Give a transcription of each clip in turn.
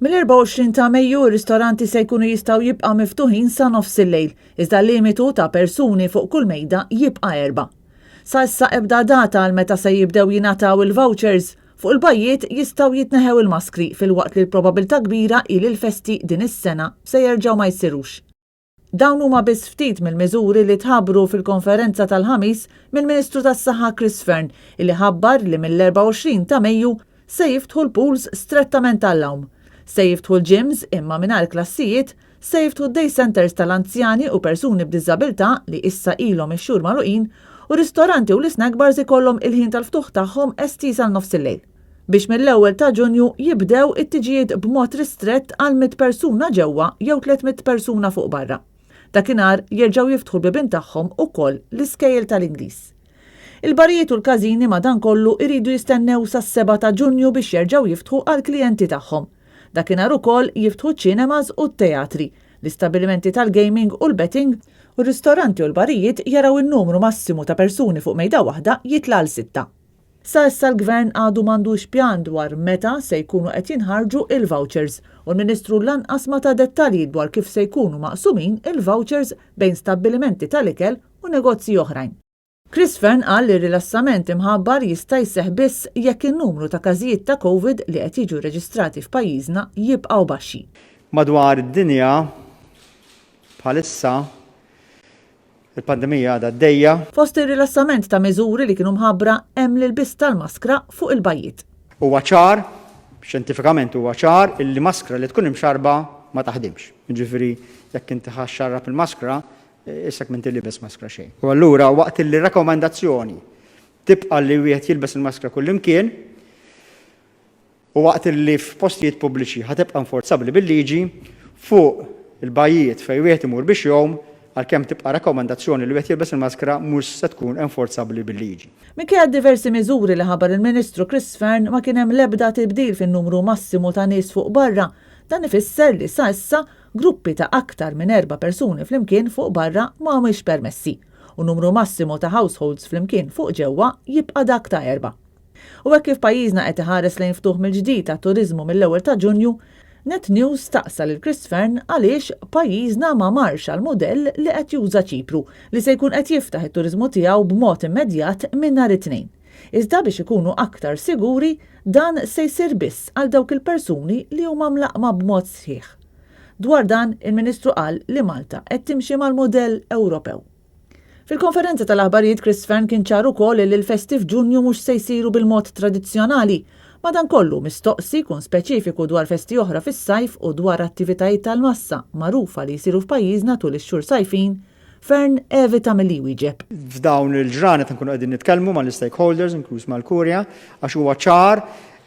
Mill-24 ta' Mejju r-ristoranti se jkunu jistgħu jibqa' miftuħin sa nofs il-lejl, iżda l-limitu ta' persuni fuq kull mejda jibqa' erbgħa. Sa issa ebda data għal meta se jibdew jingħataw il-vouchers. Fuq il-bajjiet jistgħu jitneħew il-maskri filwaqt li l-probabilità kbira hi li l-festi din is-sena se jerġgħu ma jsirux. Dawn huma biss ftit mill-miżuri li tħabbru fil-konferenza tal-Ħamis mill-Ministru tas-Saħħa Chris Fearne illi ħabbar li mill-24 ta' Mejju se jiftħu l-pools strettament għall-għawm. Se jiftħu l-gyms imma mingħajr klassijiet, se jiftħu d-day centres tal-anzjani u persuni b'diżabilità li issa ilhom ix-xhur magħluqin u ristoranti u l-isnack bars ikollhom il-ħin tal-ftuħ tagħhom estiż għal nofsillejl. Biex mill-ewwel ta' Ġunju jibdew it-tiġijiet b'mod ristrett għal 100 persuna ġewwa jew 300 persuna fuq barra. Dakinhar jerġgħu jiftħu l-bibien tagħhom ukoll l-iskejjel tal-Ingliż. Il-barijiet u l-każini madankollu jridu jistennew sas-sebgħa ta' Ġunju biex jerġgħu jiftħu għall-klijenti tagħhom. Dakinhar ukoll jiftħu ċ-ċinemas u t-teatri, l-istabbilimenti tal-gaming u l-betting, u r-ristoranti u l-barijiet jaraw in-numru massimu ta' persuni fuq mejda waħda jitla' għal sitta. Sa issa l-Gvern għadu m'għandux pjan dwar meta se jkunu qed jinħarġu il-vouchers u l-Ministru lanqas ma ta dettalji dwar kif se jkunu maqsumin il-vouchers bejn stabbilimenti tal-ikel u negozji oħrajn. Chris Fearne qal li r-rilassament imħabbar jista' jseħħ biss jekk in-numru ta' każijiet ta' Covid li qed jiġu rreġistrati f'pajjiżna jibqgħu baxxi. Madwar id-dinja bħalissa Il-pandemija għadha għaddejja. Fost ir-rilassament ta' miżuri li kienu mħabbra hemm l-ilbies tal-maskra fuq il-bajjiet. Huwa ċar, xjentifikament huwa ċar, illi maskra li tkun imxarrba ma taħdimx. Jiġifieri jekk inti ħa xxarrab il-maskra, isek m'inti liebes maskra xejn. U allura waqt illi r-rakkomandazzjoni tibqa' li wieħed jilbes il-maskra kullimkien, U waqt li f'postijiet pubbliċi ħa tibqa' inforzabbli bil-liġi, fuq il-bajjiet fejn wieħed imur biex jgħum, għalkemm tibqa' rakkomandazzjoni li wieħed jilbes il-maskra mhux se tkun enforzabbli bil-liġi. Minkejja d-diversi miżuri li ħabbar il-Ministru Chris Fearne ma kien hemm l-ebda tibdil fin-numru massimu ta' nies fuq barra. Dan ifisser li sa issa gruppi ta' aktar minn erba' persuni flimkien fuq barra ma humiex permessi u numru massimu ta' households flimkien fuq ġewwa jibqa' dak ta' erba'. U hekk kif pajjiżna qed iħares lejn ftuħ mill-ġdid għat-turiżmu mill-ewwel ta' Ġunju, Net News staqsa lil Chris Fearne għaliex pajjiżna ma marx għall-mudell li qed juża Ċipru, li se jkun qed jiftaħ it-turiżmu tiegħu b'mod immedjat minn nhar it-Tnejn. Iżda biex ikunu aktar siguri, dan se jsir biss għal dawk il-persuni li huma mlaqqma b'mod sħiħ. Dwar dan, il-Ministru qal li Malta qed timxi mal-mudell Ewropew. Fil-konferenza tal-aħbarijiet Chris Fearne kien ċar ukoll li l-festi f'Ġunju mhux se jsiru bil-mod tradizzjonali. Madankollu, mistoqsi jkun speċifiku dwar festi oħra fis-sajf u dwar attivitajiet tal-massa magħrufa li jsiru f'pajjiżna tul ix-xhur sajfin, Fearne evita milli jwieġeb. F'dawn il-ġranet nkunu qegħdin nitkellmu mal-istakeholders, inkluż mal-Kurja, għax huwa ċar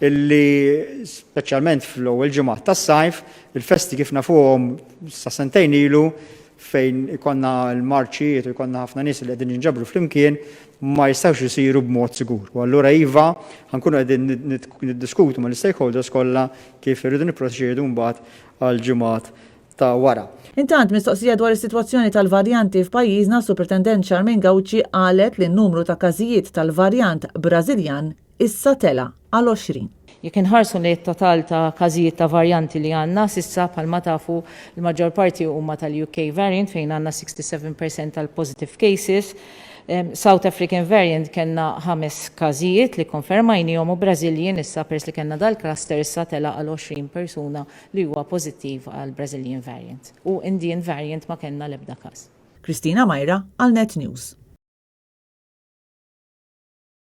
illi speċjalment fl-ewwel ġimgħat tas-sajf, il-festi kif nafuhom sa sentejn ilu fejn ikollna l-marċijiet u jkollna ħafna nies li qegħdin jinġabru flimkien ma jistgħux isiru b'mod sigur. U allura iva, ħa nkunu qegħdin niddiskutu mal-istakeholders kollha kif irridu nipproċedu mbagħad għall-ġimgħat ta' wara. Intant, mistoqsija dwar is-sitwazzjoni tal-varjanti f'pajjiżna, Supretendent Charmaine Gauci qalet li n-numru ta' każijiet tal-varjant Brażiljan issa tela' għal 20. Jekk inħarsu lejn it-total ta' każijiet ta' varjanti li għandna s'issa, bħalma tafu, il-maġġor parti huma tal-UK variant fejn għandna 67 percent tal-positive cases. South African variant kellna ħames każijiet li kkonfermajnihom u Brazilian issa peress li kellna dal-cluster issa tela' għal 20 persuna li huwa pożittiv għal Brazilian variant. U Indian variant ma kellna l-ebda każ. Christina Myra għal Net News.